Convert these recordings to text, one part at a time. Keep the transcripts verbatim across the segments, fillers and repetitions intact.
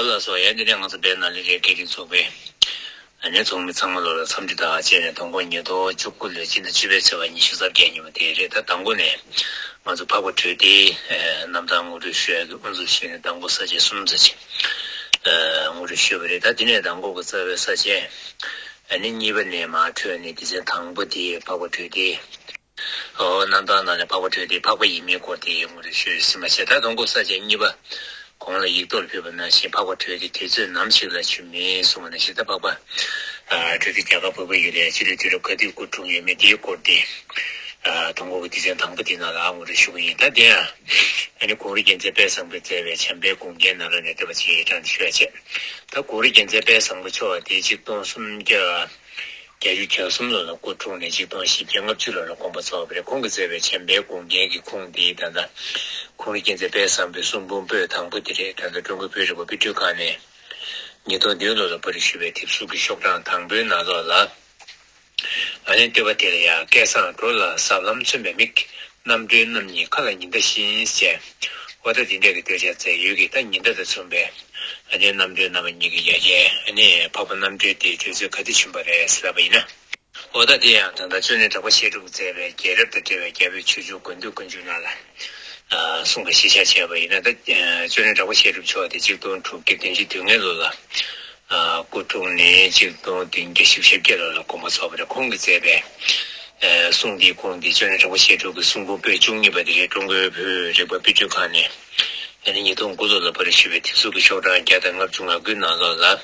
ལགས་སོ། ཡ་འདི་ནས་ང་ཚོ་བལ་ནང་ལ་རེད། སྐད་རིགས་ཚོགས་པའི་ཨ་ནེ་ཚོགས་མི་ཚང་མ་ལོ་ལ་འཚམས་འདྲི་དང་བཅས་ནས་དང་པོ་ཉིས་སྟོང་བཅུ་དགུ་ལོའི་སྤྱི་ཟླ་བཅུ་པའི་ཚེས་པ་ཉི་ཤུ་རྩ་བརྒྱད་ཉིན་མོ་དེ་རེད། ད་དང་པོ་ནས་ང་ཚོ་འཕགས་པ་གྲོལ་སྡེའི་གནམ་ཐང་ངོ་སྤྲོད་ཞུ་ཡག་གི་དབུ་འཛུགས་བྱས་ནས་དང་པོ་ས་བཅད་གསུམ་ཙམ་ཅིག་ངོ་སྤྲོད་ཞུས་པ་རེད། ད་དེ་ནས་དང་པོ་གི་རྩ་བའི་ས་བཅད་ཨ་ནེ་གཉིས་པ་ནས་མར་འཕྲོས་ནས་སྡེ་ཚན་དང་པོ་དེ་འཕགས་པ་གྲོལ་སྡེའི། ཨོ། རྣམ་ཐར་ནང་ནས་འཕགས་པ་གྲོལ་སྡེ་འཕགས་པ་ཡིན་མིན་སྐོར་དེ་ངོ་སྤྲོད་ཞུས་ཟིན་པ་བྱས། ད་དང་པོ་ས་བཅད་གཉིས་པ་གོང་ལ་ཡིག་ཐོག་ལ་ཕུལ་བ་ནང་བཞིན་འཕགས་པ་གྲོལ་སྡེ་དུས་ཚོད་ནམ་ཞིག་ལ་བྱོན་མིན་གསུངས་པ་ནང་བཞིན། ད་འཕགས་པ་ཨ་གྲོལ་སྡེ་རྒྱ་གར་འཕགས་པའི་ཡུལ་ལ་སྤྱི་ལོའི་དུས་རབས་ག་དུས་སྐུ་འཁྲུངས་ཡོད་མེད་དེའི་སྐོར་དེ་ཨ་དང་པོ་གི་སྡེ་ཚན་དང་པོ་དེ་ནང་ལ་ངོ་སྤྲོད་ཞུ་གི་ཡིན། ད་དེ་ཡང་ཨ་ནི་གུང་རི་རྒྱལ་མཚན་དཔལ་བཟང་པོས་མཛད་པའི་བྱམས་པའི་དགོངས་རྒྱན་ནང་ལ་ནས་བསྡུས་པ་ཅིག་དྲངས་ཏེ་ཞུ་ཡ་བྱས། ད་གུང་རི་རྒྱལ་མཚན་དཔལ་བཟང་པོ་མཆོག་དེ་ཆིག་སྟོང་སུམ་བརྒྱ། བརྒྱད་ཅུ་གྱ་གསུམ་ལོ་ལ་སྐུ་འཁྲུངས་ནས་ཆིག་སྟོང་བཞི་བརྒྱ་ལྔ་བཅུ་ལོ་ལ་དགོངས་པ་རྫོགས་པ་རེད། ཁོང་གིས་མཛད་པའི་བྱམས་པའི་དགོངས་རྒྱན་གྱི་ཁུངས་འདི་ད་ལྟ་གུང་རི་རྒྱལ་མཚན་དཔལ་བཟང་པོའི་གསུང་འབུམ་པོད་དང་པོ་འདི་རེད། ད་ལྟ་ཀྲུང་གོའི་བོད་རིག་པ་དཔེ་སྐྲུན་ཁང་ནས་ཉིས་སྟོང་བདུན་ལོ་ལ་པར་སྐྲུན་ཞུས་པའི་དེབ་གཟུགས་ཀྱི་ཤོག་གྲངས་དང་པོའི་ནང་ལོགས་ལ། ཨ་ནི་བསྟོད་པ་དེ་ལ་ཡང་། སྐལ་བཟང་འགྲོ་ལ་ཟབ་ལམ་མཚོན་པའི་མིག་རྣམ་གྲོལ་རྣམ་གཉིས་མཁའ་ལ་ཉི་ཟླ་བཞིན་ཟེར། འོ་ད་འདི་འདྲ་གི་བསྟོད་བྱ་མཛད་ཡོད་ཀྱི། ད་ཉི་ཟླ་དང་མཚུངས་པའི་ཨ་ནི་རྣམ་གྲོལ་རྣམ་པ་གཉིས་ཀྱི་ཡ་གྱལ་ཨ་ནི་འཕགས་པ་རྣམ་གྲོལ་དེའི་གྲོལ་ཚུལ་ག་དུས་བྱོན་པ་རེད་ཟེར་ལབ་པ་ཡིན་ན། འོ་ད་དེ་ཡང་ད་ལྟ་ཅོ་ནེ་གྲགས་པ་བཤད་སྒྲུབ་མཛད་པའི་རྒྱལ་རབས་དང་འབྲེལ་བའི་རྒྱལ་པོའི་ཆོས་འབྱུང་དགུང་སྟོད་དཀོན་མཆོག་ནང་ལ་གསུངས་པ་གཞིར་བཞག་བྱས་པ་ཡིན་ན། ད་ཅོ་ནེ་གྲགས་པ་བཤད་སྒྲུབ་མཆོག་དེ་ཆིག་སྟོང་དྲུག་བརྒྱ་བདུན་ཅུ་དོན་ལྔའི་ལོ་ལ། ཨ་སྐུ་འཁྲུངས་ནས་ཆིག་སྟོང་བདུན་བརྒྱ་བཞི་བཅུ་ཞེ་བརྒྱད་ལོ་ལ་དགོངས་པ་རྫོགས་པ་རེད། ཁོང་གིས་མཛད་པའི་ཨ་གསུང་འདིའི་ཁུངས་འདི་ཅོ་ནེ་གྲགས་པ་བཤད་སྒྲུབ་ཀྱི་གསུང་འབུམ་པོད་བཅུ་གཉིས་པ་འདི་རེད། ཀྲུང་གོའི་བོད་རིག་པ་དཔེ་སྐྲུན་ཁང་ནས་ཨ་ནི་ཉིས་སྟོང་དགུ་ལོ་ལ་པར་སྐྲུན་ཞུས་པའི་དེབ་གཟུགས་ཀྱི་ཤོག་གྲངས་བརྒྱ་དང་ལྔ་བཅུ་ང་དགུའི་ནང་ལོགས་ལ།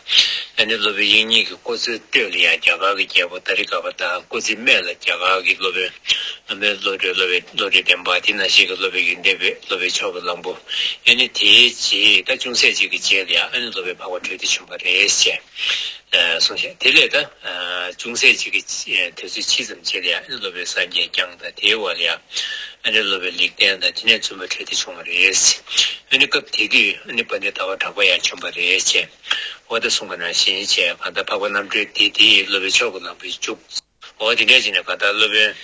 ཨ་ནི་སློབ་དཔོན་དབྱིག་གཉེན་གྱི་སྐུ་ཚེའི་སྟོད་ལ་ཡང་རྒྱ་གར་གྱི་རྒྱལ་པོ་ད་རི་ག་པ་དང་། སྐུ་ཚེའི་སྨད་ལ་རྒྱ་གར་གྱི་སློབ་དཔོན་ཨ་ནི་བློ་གྲོས། སློབ་དཔོན་བློ་གྲོས་ལྡན་པ། དེ་ནང་བཞིན་གྱི་སློབ་དཔོན་ཡོན་ཏན་འབེབས། སློབ་དཔོན་མཆོག་གི་གླང་པོ། ཨ་ནི་དེའི་རྗེས། ད་ཅུང་ཟད་ཅིག་གི་རྗེས་ལ་ཡང་ཨ་ནི་སློབ་དཔོན་འཕགས་པ་གྲོལ་སྡེ་བྱོན་པ་རེད་ཅེས་གསུངས་ཤག་དེ་ལས་ད་ཅུང་ཟད་ཅིག་གི་དུས་ཚོད་ཕྱིས་ཙམ་རྗེས་ལ་ཡང་ཨ་ནི་སློབ་དཔོན་སངས་རྒྱས་བསྐྱངས་དང་། དེའི་འོག་ལ་ཡང་ཨ་ནི་སློབ་དཔོན་ལེགས་ལྡན་དང་། དེ་ནས་བཙུན་མ་གྲོལ་སྡེ་བྱུང་བ་རེད། ཨ་ནི་སྐབས་དེ་དུས་ཨ་ནི་དཔལ་ལྡན་ཟླ་བ་གྲགས་པ་ཡང་བྱོན་པ་རེད་ཅེས། འོ་ད་གསུངས་པ་ནང་བཞིན་བྱས། གང་ལྟར་འཕགས་པ་རྣམ་གྲོལ་སྡེ་དེ་སློབ་དཔོན་མཆོག་གི་གླང་པོའི་མཇུག་འོ་དེ་འདྲ་བྱས་ནས་གང་ལྟར་སློབ་དཔོན་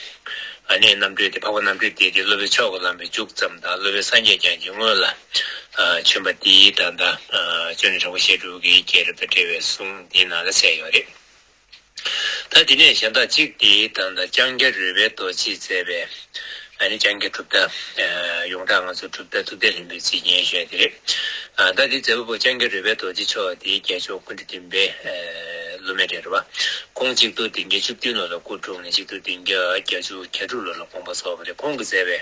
ཨ་ནི་རྣམ་གྲོལ་དེ། འཕགས་པ་རྣམ་གྲོལ་སྡེ་དེ་སློབ་དཔོན་མཆོག་གི་གླང་པོའི་མཇུག་ཙམ་དང་། སློབ་དཔོན་སངས་རྒྱས་བསྐྱངས་ཀྱི་སྔོན་ལ་ཨ་བྱོན་པ་དེའི་ད་ལྟ་ཨ་ཅོ་ནེ་གྲགས་པ་བཤད་སྒྲུབ་ཀྱི་རྒྱལ་རབས་དང་འབྲེལ་བའི་གསུང་དེའི་ནང་ལ་གསལ་ཡོད་རེད། ད་དེ་ནས་གཞན་དག་གཅིག་དེ་ད་ལྟ་ལྕང་སྐྱ་རོལ་པའི་རྡོ་རྗེས་མཛད་པའི་ཨ་ནི་ལྕང་སྐྱ་གྲུབ་མཐའ། ཡོངས་གྲགས་ང་ཚོ་གྲུབ་མཐའ་ཐུབ་བསྟན་ལྷུན་པོའི་རྩིས་མཁན་ཞུ་ཡ་དེ་རེད། ཨ་ད་དེ་མཛད་པ་པོ་ལྕང་སྐྱ་རོལ་པའི་རྡོ་རྗེ་མཆོག་དེའི་རྒྱལ་མཆོག་ཀུན་འདུས་བདུན་པའི་ཨ་སློབ་མ་རེད་རེད་བ། ཁོང་ཆིག་སྟོང་བདུན་བརྒྱ་བཅུ་བདུན་ལོ་ལ་སྐུ་འཁྲུངས་ནས་ཆིག་སྟོང་བདུན་བརྒྱ་བརྒྱད་ཅུ་གྱ་དྲུག་ལོ་ལ་དགོངས་པ་རྫོགས་པ་རེད། ཁོང་གིས་མཛད་པའི་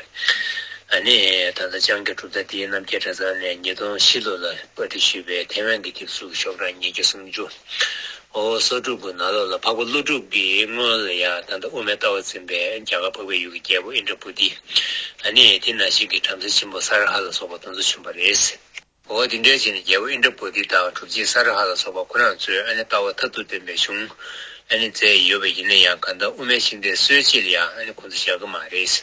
ཨ་ནི་ད་ལྟ་ལྕང་སྐྱ་གྲུབ་མཐའ་དེའི་རྣམ་རྒྱལ་གྲྭ་ཚང་ནས་ཉིས་སྟོང་བཞི་ལོ་ལ་པར་སྐྲུན་ཞུས་པའི་ཐེ་ཝན་གྱི་དེབ་གཟུགས་ཤོག་གྲངས་ཉིས་བརྒྱ་སུམ་ཅུ། ཨོ་སོ་དྲུག་གི་ནང་ལོགས་ལ་འཕགས་པ་ཀླུ་སྒྲུབ་ཀྱི་སྔོན་ལ་ཡང་ད་ལྟ་དབུ་མའི་ལྟ་བ་འཛིན་པའི་རྒྱ་གར་འཕགས་པའི་ཡུལ་གྱི་རྒྱལ་པོ་ཨིནྡྲ་བྷུ་ཏི། ཨ་ནི་དེ་ནང་བཞིན་གྱི་བྲམ་ཟེ་ཆེན་པོ་ས་ར་ཧ་ལ་སོགས་པ་དེ་ཚོ་བྱོན་པ་རེད། འོ་དེ་འདྲ་བྱས་ནས་རྒྱལ་པོ་ཨིནྡྲ་བྷུ་ཏི་དང་གྲུབ་ཆེན་ས་ར་ཧ་ལ་སོགས་པ་ཁོ་རང་ཚོས་ཨ་ནི་ལྟ་བ་མཐར་ཐུག་སྟོན་པའི་གཞུང་ཨ་ནི་མཛད་ཡོད་པ་ཡིན་ན་ཡང་། གང་ལྟར་དབུ་མའི་ཤིང་རྟའི་སྲོལ་འབྱེད་ལ་ཡང་ཨ་ནི་ཁོང་ཚོ་བཞག་གི་མ་རེད།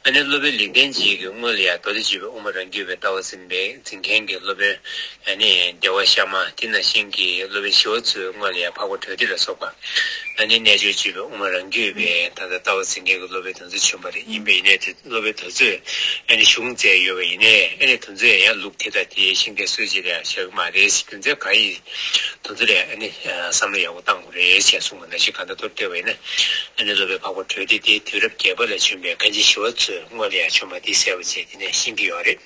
ཨ་ནི་སློབ་དཔོན་ལེགས་ལྡན་འབྱེད་ཀྱི་སྔོན་ལ་ཡང་མདོ་སྡེ་སྤྱོད་པའི་དབུ་མ་རང་རྒྱུད་པའི་ལྟ་བ་འཛིན་པའི་འཛིན་མཁན་གྱི་སློབ་དཔོན་ཨ་ནི་བདེ་བ་ཤར་མ། དེ་ནང་བཞིན་གྱི་སློབ་དཔོན་ཞི་བ་འཚོའི་སྔོན་ལ་ཡང་འཕགས་པ་གྲོལ་སྡེ་ལ་སོགས་པ་ཨ་ནི་རྣལ་འབྱོར་སྤྱོད་པའི་དབུ་མ་རང་རྒྱུད་པའི་ད་ལྟ་ལྟ་བ་འཛིན་མཁན་གྱི་སློབ་དཔོན་དེ་ཚོ་བྱོན་པ་རེད། ཡིན་པ་ཡིན་ནའི་དེ་སློབ་དཔོན་དེ་ཚོས་ཨ་ནི་གཞུང་མཛད་ཡོད་པ་ཡིན་ནའི་ཨ་ནི་དེ་ཚོས་ཡང་ལུགས་དེ་དང་དེའི་ཤིང་རྟའི་སྲོལ་འབྱེད་ལ་ཡང་བཞག་གི་མ་རེད། རྒྱུ་མཚན་གང་ཡིན། དེ་ཚོ་ལ་ཨ་ནི་བསམ་བློ་ཡག་པོ་བཏང་དགོས་རེད་ཅེས་གསུངས་པ་ནང་བཞིན། གང་ལྟར་མདོར་བསྡུས་པ་ཡིན་ན། ཨ་ནི་སློབ་དཔོན་འཕགས་པ་གྲོལ་སྡེ་དེ་དུས་རབས་བརྒྱད་པ་ལ་བྱོན་པའི་མཁན་ཆེན་ཞི་བ་འཚོའི་སྔོན་ལ་ཡང་བྱོན་པ་འདི་གསལ་པོ་བྱས་དེ་ནས་ཤེས་ཀྱི་ཡོད་རེད།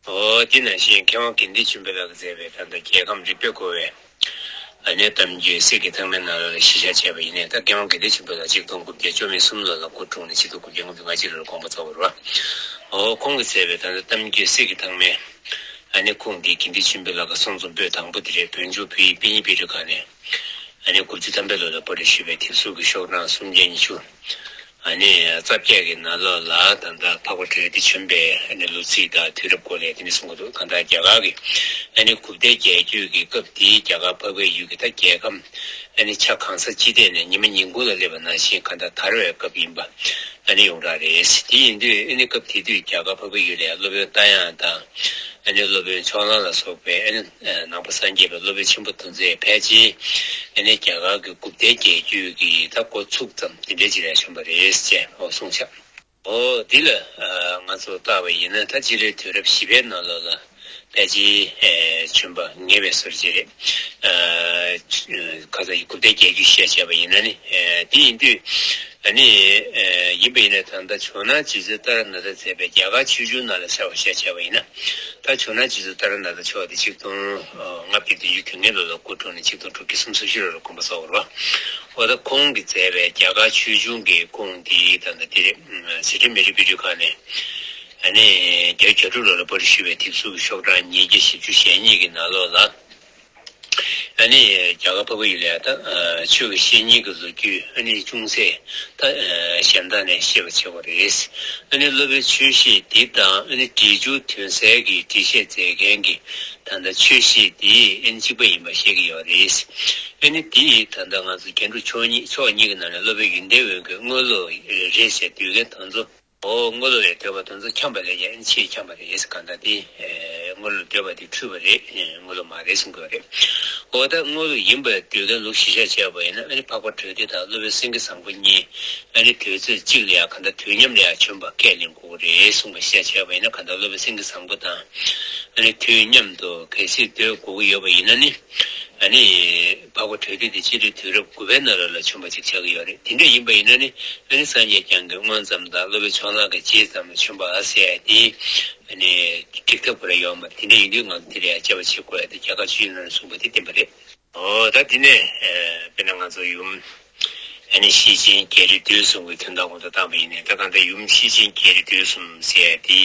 འོ་དེ་ནང་བཞིན་མཁས་དབང་དགེ་ལྡན་ཆོས་འཕེལ་ལགས་ཀྱིས་མཛད་པའི་ད་ལྟ་རྒྱལ་ཁམས་རིག་པས་བསྐོར་བའི་ཨ་ནི་གཏམ་རྒྱུད་གསེར་གྱི་ཐང་མའི་ནང་ལ་གཞི་བཞག་བྱས་པ་ཡིན་ནའི། ད་མཁས་དབང་དགེ་ལྡན་ཆོས་འཕེལ་ལགས་ཆིག་སྟོང་དགུ་བརྒྱ་བཅུ་མེད་གསུམ་ལོ་ལ་སྐུ་འཁྲུངས་ནས་ཆིག་སྟོང་དགུ་བརྒྱ་ལྔ་བཅུ་ང་གཅིག་ལོར་དགོངས་པ་རྫོགས་པ་རེད་བ། འོ་ཁོང་གིས་མཛད་པའི་ད་ལྟ་གཏམ་རྒྱུད་གསེར་གྱི་ཐང་མའི་ཨ་ནི་ཁུངས་འདི་དགེ་ལྡན་ཆོས་འཕེལ་ལགས་ཀྱི་གསུང་རྩོམ་པོད་དང་པོ་དེ་རེད། བོད་ལྗོངས་བོད་ཡིག་དཔེ་རྙིང་དཔེ་སྐྲུན་ཁང་ནས་ཨ་ནི་དགུ་བཅུ་ཐམ་པའི་ལོ་ལ་པར་སྐྲུན་ཞུས་པའི་དེབ་གཟུགས་ཀྱི་ཤོག་གྲངས་སུམ་བརྒྱ་ཉི་ཤུ། ཨ་ནི་རྩ་བརྒྱད་ཀྱི་ནང་ལོགས་ལ་ད་ལྟ་འཕགས་པ་གྲོལ་སྡེ་བྱོན་པའི་ཨ་ནི་ལོ་ཚིགས་དང་དུས་རབས་སྐོར་ལ་དེ་འདྲ་གསུང་གི་འདུག་གང་ལྟར་རྒྱ་གར་གྱི་ཨ་ནི་གུཔྟའི་རྒྱལ་རྒྱུད་ཀྱི་སྐབས་དེའི་རྒྱ་གར་འཕགས་པའི་ཡུལ་གྱི་ད་རྒྱལ་ཁམས་ཨ་ནི་ཆ་གང་ས་ཅི་ཐད་ནས་ཉི་མ་ཉིན་གུང་ལ་སླེབས་པ་ནང་བཞིན་གང་ལྟར་དར་བའི་སྐབས་ཡིན་པ་ཨ་ནི་ཡོངས་གྲགས་རེད། དེ་ཡིན་དུས་ཨ་ནི་སྐབས་དེ་དུས་རྒྱ་གར་འཕགས་པའི་ཡུལ་ལ་སློབ་དཔོན་རྟ་དབྱངས་དང་། ཨ་ནི་སློབ་དཔོན་ཕྱོགས་གླང་ལ་སོགས་པའི་ཨ་ནི་ནང་པ་སངས་རྒྱས་པའི་སློབ་དཔོན་ཆེན་པོ་དེ་ཚོས་ཕལ་ཆེར་ཨ་ནི་རྒྱ་གར་གྱི་གུཔྟའི་རྒྱལ་རྒྱུད་ཀྱི་ད་འགོ་ཚུགས་ཙམ་དེ་འདྲའི་ཅིག་ལ་བྱོན་པ་རེད་ཅེས་ཨོ་གསུངས་ཤག་ཨོ་འདི་ལ་ང་ཚོ་བལྟ་བ་ཡིན་ན། ད་སྤྱི་ལོའི་དུས་རབས་བཞི་པའི་ནང་ལོགས་ལ་ ཕལ་ཆེར་ཨེ་བྱོན་པ་ངེས་པའི་བཟོ་འདྲ་ཅིག་རེད། ཨ་ཁ་སང་གི་གུཔྟའི་རྒྱལ་རྒྱུད་བཤད་བྱས་པ་ཡིན་ན་ནི། ཨེ་དེ་ཡིན་དུས་ཨ་ནི་ཨེ་ཡིན་པ་ཡིན་ན། ད་ལྟ་ཇོ་ནང་རྗེ་བཙུན་ཏཱ་ར་ནཱ་ཐས་མཛད་པའི་རྒྱ་གར་ཆོས་འབྱུང་ནང་ལ་གསལ་བར་བཤད་བྱས་པ་ཡིན་ན། ད་ཇོ་ནང་རྗེ་བཙུན་ཏཱ་ར་ནཱ་ཐ་མཆོག་དེ་ཆིག་སྟོང་ལྔ་བརྒྱ་དོན་བདུན་དུས་དཀར་ལོ་ལ་སྐུ་འཁྲུངས་ནས་ཆིག་སྟོང་དྲུག་བརྒྱ་སུམ་ཅུ་སོ་བཞི་ལོ་ལ་དགོངས་པ་རྫོགས་པ་རེད་པ། འོ་ད་ཁོང་གིས་མཛད་པའི་རྒྱ་གར་ཆོས་འབྱུང་གི་ཁུངས་དེ་ད་ལྟ་དེ་རེད། ཟི་ཁྲོན་མི་རིགས་དཔེ་སྐྲུན་ཁང་ནས་ཨ་ནི་བརྒྱད་ཅུ་གྱ་དྲུག་ལོ་ལ་པར་ཞུས་པའི་དེབ་གཟུགས་ཀྱི་ཤོག་གྲངས་ཉིས་བརྒྱ་བཞི་བཅུ་ཞེ་གཉིས་ཀྱི་ནང་ལོགས་ལ། ཨ་ནི་རྒྱ་གར་འཕགས་པའི་ཡུལ་ལ་ཡང་ད་ཆོས་ཀྱི་བཤེས་གཉེན་གྱི་ལོ་རྒྱུས་ཨ་ནི་ཅུང་ཟད་ད་གཞན་དག་ནས་ཤེས་པར་བྱེད་པ་རེད། ཨ་ནི་སློབ་དཔོན་ཆོས་བཤེས་འདི་དང་ཨ་ནི་འབྲས་ཆུང་དོན་གསལ་གྱིས་འགྲེལ་བཤད་མཛད་མཁན་གྱི་ད་ལྟ་ཆོས་བཤེས་འདི་ཨ་ནི་གཅིག་པ་ཡིན་པ་བཤད་ཀྱི་ཡོད་རེད། ཨ་ནི་འདི་ད་ལྟ་ང་ཚོ་རྒྱན་དྲུག་མཆོག་གཉིས་ཕྱོགས་གཉིས་ཀྱི་ནང་ནས་སློབ་དཔོན་ཡོན་ཏན་འོད་ཀྱི་དངོས་སློབ་རེད་ཟེར་འདོད་མཁན་དེ་ཚོ། ཨོ་དངོས་སློབ་ལས་འདོད་པ་དེ་ཚོ་འཁྱམས་པ་རེད། ཡང་ཕྱིས་འཁྱམས་པ་རེད། གང་ལྟར་དེ་ཨེ་དངོས་སློབ་འདོད་པ་དེ་འཁྲུལ་པ་རེད། ཨེ་དངོས་སློབ་མ་རེད་གསུང་གི་ཡོད་རེད། ཨོ་ད་དངོས་སློབ་ཡིན་པར་འདོད་མཁན་ལུགས་གཞི་བཞག་བྱས་པ་ཡིན་ན། ཨ་ནི་འཕགས་པ་གྲོལ་སྡེ་དང་སློབ་དཔོན་སེང་གེ་བཟང་པོ་གཉིས་ཨ་ནི་དུས་ཚོད་གཅིག་ལ་ཡང་གང་ལྟར་དུས་མཉམ་ལ་ཡང་བྱོན་པ་ཁས་ལེན་དགོས་ཀྱི་རེད་གསུངས་པ་ཤེས་བྱས་པ་ཡིན་ན། གང་ལྟར་སློབ་དཔོན་སེང་གེ་བཟང་པོ་དང་ཨ་ནི་དུས་མཉམ་དུ་གལ་སྲིད་སྡོད་དགོས་ཀྱི་ཡོད་པ་ཡིན་ན་ནི། ཨ་ནི་འཕགས་པ་གྲོལ་སྡེ་དེ་སྤྱི་ལོའི་དུས་རབས་དགུ་པའི་ནང་ལོགས་ལ་བྱོན་པ་ཅིག་ཆགས་ཀྱི་ཡོད་རེད། དེ་འདྲ་ཡིན་པ་ཡིན་ན་ནི། ཨ་ནི་སངས་རྒྱས་བསྐྱངས་ཀྱི་སྔོན་ཙམ་དང་སློབ་དཔོན་ཕྱོགས་གླང་གི་རྗེས་ཙམ་ལ་བྱོན་པ་ཟེར་ཡ་དེ་ཨ་ནི་འགྲིག་ཐབས་ཁོ་རང་ཡོད་མ་རེད། དེ་འདྲ་ཡིན་དུས་ང་ཚོ་དེ་ལ་ཡང་དཔྱད་པ་བྱེད་དགོས་ཡ་དེ་རྒྱ་གར་ཆོས་འབྱུང་ནང་གསུངས་པ་དེ་བདེན་པ་རེད། ཨོ་ད་དེ་ནས་ཨ་དཔེར་ན་ང་ཚོ་ཡུམ་ཨ་ནི་ཤེར་ཕྱིན་རྒྱལ་རིགས་བདུན་གསུམ་གྱི་དོན་དག་ངོ་སྤྲོད་བཏང་པ་ཡིན་ནའི། ད་གང་ལྟར་ཡུམ་ཤེར་ཕྱིན་རྒྱལ་རིགས་བདུན་གསུམ་ཟེར་ཡ་དེ།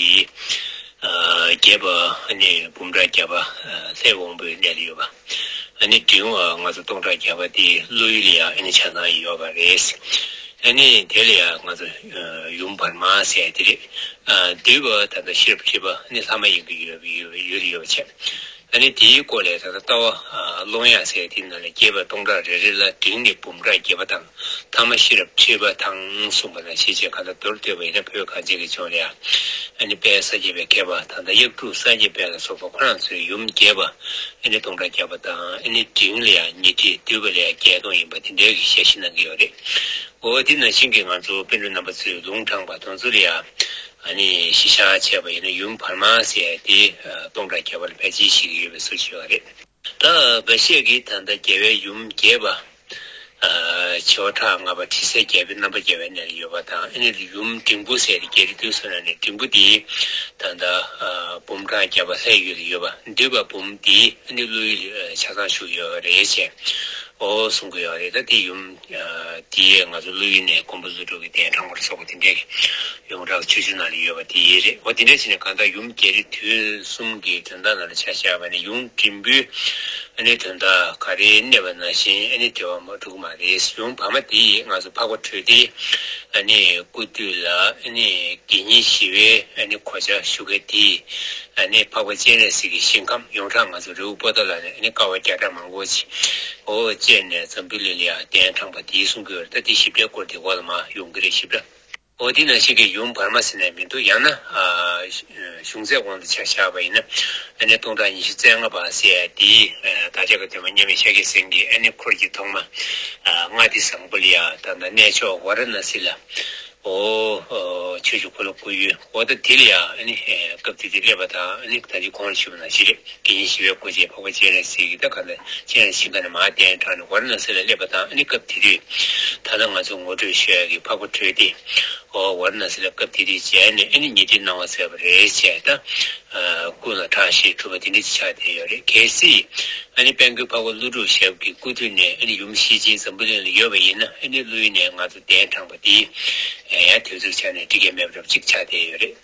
ཨ་རྒྱས་པ་ཨ་ནི་འབུམ་ཕྲག་བརྒྱ་པ་ཨ་ལྷའི་དབང་པོའི་གནས་ལ་ཡོད་པ། ཨ་ནི་འབྲིང་བ་ང་ཚོ་སྟོང་ཕྲག་བརྒྱ་པ་དེ་ཀླུ་ཡུལ་ལ་ཡང་ཨ་ནི་ཆ་ཚང་ཡོད་པ་རེད། ཨ་ནི་དེ་ལ་ཡང་ང་ཚོ་ཡུམ་བར་མ་ཟེར་དེ་རེད། ཨ་འདུས་པ་ད་ལྟ་ཤེས་རབ་ཁྲི་པ་ཨ་ནི་ལྷ་མ་ཡིན་གྱི་ཡུལ་ཡུལ་ཡུལ་ཡོད་པ་བྱས། ཨ་ནི་དེའི་སྐོར་ལས་ད་ལྟ་ལྟ་བ་ཨ་ཀློང་ཡངས་ཟེར་དེའི་ནང་ལ་རྒྱས་པ་སྟོང་ཕྲག་རེ་རེ་ལ་འབྲིང་ནི་འབུམ་ཕྲག་བརྒྱད་པ་དང་། ཐ་མ་ཤེས་རབ་ཁྲི་པ་དང་གསུངས་པ་ནང་བཞིན་བྱས། གང་ལྟར་མདོར་བསྡུས་པ་ཡིན་ན་བོད་གངས་ཅན་གྱི་ལྗོངས་ལ་ཡང་ཨ་ནི་དཔལ་ས་སྐྱ་པའི་མཁས་པ་ད་ལྟ་གཡག་དྲུག་སངས་རྒྱས་དཔལ་ལ་སོགས་པ་ཁོ་རང་ཚོའི་ཡུམ་རྒྱས་པ་ཨ་ནི་སྟོང་ཕྲག་བརྒྱ་པ་དང་། ཨ་ནི་འབྲིང་ལ་ཡང་ཉི་ཁྲི། འདུས་པ་ལ་ཡང་བརྒྱད་སྟོང་ཡིན་པ་དེ་འདྲའི་གི་ཞལ་བཞེས་གནང་གི་ཡོད་རེད། འོ་དེ་ནང་བཞིན་གྱི་ང་ཚོ་པཎ་གྲུབ་རྣམ་པ་ཚོས་ལུང་དྲངས་པ་དེ་ཚོ་ལ་ཡང་ཨ་ནི་གཞི་བཞག་བྱས་པ་ཡིན་ན། ཡུམ་བར་མ་ཟེར་ཡ་དེ་ཨ་སྟོང་ཕྲག་བརྒྱ་པ་ལ་ཕལ་ཆེར་བཞེད་ཀྱི་ཡོད་པའི་བཟོ་ཞིག་ཡོད་རེད། ད་འགའ་ཤས་ཀྱིས་ད་ལྟ་རྒྱལ་བའི་ཡུམ་རྒྱས་པ། ཨ་བྱེ་བ་ཕྲག་ལྔ་པ་ཁྲི་སྲས་བརྒྱ་པའི་རྣམ་པར་རྒྱལ་བའི་གནས་ལ་ཡོད་པ་དང་། ཨ་ནི་ཡུམ་འབྲིང་པོ་ཟེར་ཏེ་རྒྱལ་རིགས་བདུན་གསུམ་ནང་ནས་འབྲིང་པོ་དེ་ད་ལྟ་ཨ་འབུམ་ཕྲག་བརྒྱ་པ་ལྷའི་ཡུལ་ལ་ཡོད་པ། འདུས་པ་འབུམ་དེ་ཨ་ནི་ཀླུ་ཡུལ་ལ་ཆ་ཚང་བཞུགས་ཡོད་རེད་ཅེས། ཨོ་གསུང་གི་ཡོད་རེད། ད་དེ་ཡུམ་ཨ་དེ་ང་ཚོ་ཀླུ་ཡུལ་ནས་མགོན་པོ་ཀླུ་སྒྲུབ་ཀྱི་གདན་དྲངས་པ་ལ་སོགས་པ་དེ་འདྲའི་ཡོངས་གྲགས་ཆོས་འབྱུང་ནང་ལ་ཡོད་པ་དེ་རེད། འོ་དེ་འདྲ་བྱས་ནས་གང་ལྟར་ཡུམ་རྒྱལ་རིགས་བདུན་གསུམ་གྱི་དོན་དག་ནང་ལ་ཆ་བཞག་པ་ནི། ཡུམ་འབྲིང་པོའི་ཨ་ནི་དོན་དག་ག་རེ་གནས་པ་ནང་བཞིན་ཨ་ནི་འགྲེལ་བ་མ་འགྲིག་གི་མ་རེད། ཡུམ་བར་མ་དེ་ང་ཚོ་འཕགས་པ་གྲོལ་སྡེ་ཨ་ནི་སྐུ་དུས་ལ་ཨ་ནི་དགེ་བསྙེན་ཞི་བའི་ཨ་ནི་གོ་ཆ་ཞུ་མཁན་དེ། ཨ་ནི་འཕགས་པ་སྤྱན་རས་གཟིགས་ཀྱི་ཞིང་ཁམས། ཡོངས་གྲགས་ང་ཚོ་རི་བོ་པོ་ཏ་ལ་ནས་ཨ་ནི་དཀའ་བ་བརྒྱ་ཕྲག་མང་པོ་ཅིག་འོ་སྤྱད་ནས་འཛམ་བུ་གླིང་ལ་ཡང་གདན་དྲངས་པ་དེ་གསུང་གི་ཡོད་རེད། ད་དེ་ཞིབ་ཕྲའི་སྐོར་དེ་འོག་ལ་མར་ཡོང་གི་རེད། ཞིབ་ཕྲ། འོ་དེ་ནང་བཞིན་གྱི་ཡུམ་བར་མ་ཟེར་ནས་མི་འདུག་ཡང་ན་ཨ་གཞུང་ཚད་དབང་དུ་ཆ་བཞག་པ་ཡིན་ན། ཨ་ནི་སྟོང་ཕྲག་ཉི་ཤུ་རྩ་ལྔ་པ་ཟེར་ཡ་དེ་ཨ་བདག་ཅག་གི་སྟོན་པ་མཉམ་མེད་ཤཱཀྱ་སེང་གེ་ཨ་ནི་འཁོར་གྱི་ཐོག་མ་ཨ་ལྔ་སྡེ་བཟང་པོ་ལ་ཡང་ད་ལྟ་གནས་མཆོག་ཝཱ་ར་ཎ་སི་ལ། ཨོ། ཨོ། ཆོས་ཀྱི་འཁོར་ལོ་བསྐོར་ཡུལ། འོ་ད་དེ་ལ་ཡང་ཨ་ནི་ཨེ་སྐབས་དེ་དུས་སླེབས་པ་དང་། ཨ་ནི་ད་ཅི་གོང་ལ་ཞུས་པ་ནང་བཞིན་རེད། དགེ་བསྙེན་ཞི་བའི་གོ་ཆས་འཕགས་པ་སྤྱན་རས་གཟིགས་ཀྱིས་ད་ག་ནས་སྤྱན་རས་གཟིགས་ཀྱི་ནས་མར་གདན་དྲངས་ནས་ཝཱ་ར་ཎ་སི་ལ་སླེབས་པ་དང་། ཨ་ནི་སྐབས་དེ་དུས་ད་ལྟ་ང་ཚོ་ངོ་སྤྲོད་ཞུ་ཡག་གི་འཕགས་པ་གྲོལ་སྡེ། ཨོ་ཝཱ་ར་ཎ་སི་ལ་སྐབས་དེ་དུས་མཇལ་ནས་ཨ་ནི་ཉེ་འཁྲིས་གནང་བ་མཛད་པ་རེད་ཅེས་ད། ཨ་ཀུན་ལ་གྲགས་ཤིང་གྲུབ་པ་དེ་འདྲ་ཅིག་ཆགས་བསྡད་ཡོད་རེད། གལ་སྲིད་ཨ་ནི་དཔལ་མགོན་འཕགས་པ་ཀླུ་སྒྲུབ་ཞབས་ཀྱི་སྐུ་དུས་ནས་ཨ་ནི་ཡུམ་ཤེར་ཕྱིན་འཛམ་བུ་གླིང་ལ་ཡོད་པ་ཡིན་ན། ཨ་ནི་ཀླུ་ཡུལ་ནས་ང་ཚོ་གདན་དྲངས་པ་དེ་ཡང་དུས་ཚོད་ཆ་ནས་འགྲིག་གི་མེད་པ་འདྲ་པོ་ཅིག་ཆགས་བསྡད་ཡོད་རེད།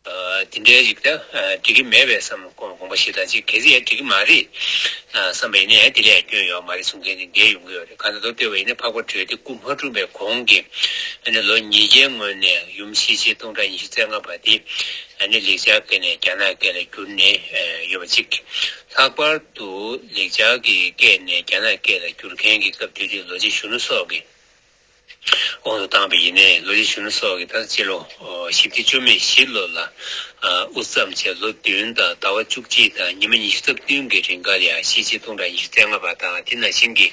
ཨ་དེ་འདྲའི་རིགས་ད་ཨ་འགྲིག་གི་མེད་པའི་བསམ་དགོངས་པ་བཞེས་སྟངས་ཅིག་གལ་སྲིད་ཡང་འགྲིག་གི་མ་རེད་ཨ་བསམ་པ་ཡིན་ན། ཡང་དེ་ལས་སྐྱོན་ཡོད་མ་རེད་གསུང་མཁན་དེ་འགའ་ཡོང་གི་ཡོད་རེད། གང་ལྟར་མདོར་བསྡུས་པ་ཡིན་ན་འཕགས་པ་གྲོལ་སྡེ་སྐུ་མ་འཁྲུངས་པའི་གོང་གི་ཨ་ནི་ལོ་ཉིས་བརྒྱའི་སྔོན་ནས་ཡུམ་ཤེར་ཕྱིན་སྟོང་ཕྲག་ཉི་ཤུ་རྩ་ལྔ་པ་དེ་ཨ་ནི་ལེགས་སྦྱར་སྐད་ནས་རྒྱ་ནག་སྐད་ལ་བསྒྱུར་ནས་ཨ་ཡོད་པ་གཅིག་ལྷག་པར་དུ་ལེགས་སྦྱར་གྱི་སྐད་ནས་རྒྱ་ནག་སྐད་ལ་བསྒྱུར་མཁན་གྱི་སྐབས་དེ་དུས་ལོ་རྗེ་གཞོན་ནུ་སོགས་ཀྱིས། དབང་དུ་བཏང་བ་ཡིན་ནའི་ལོ་རྗེ་གཞོན་ནུ་སོགས་ཀྱིས་ད་སྤྱི་ལོ་བཞི་བརྒྱ་བཅུ་མེད་བཞི་ལོ་ལ་དབུ་བརྩམས་བྱས་ལོ་བདུན་དང་ཟླ་བ་བཅུ་གཅིག་དང་ཉི་མ་ཉི་ཤུ་རྩ་བདུན་གྱི་རིང་ག་ལ་ཡང་ཤེས་བྱའི་སྟོང་ཕྲག་ཉི་ཤུ་རྩ་ལྔ་པ་དང་དེ་ནང་བཞིན་གྱི་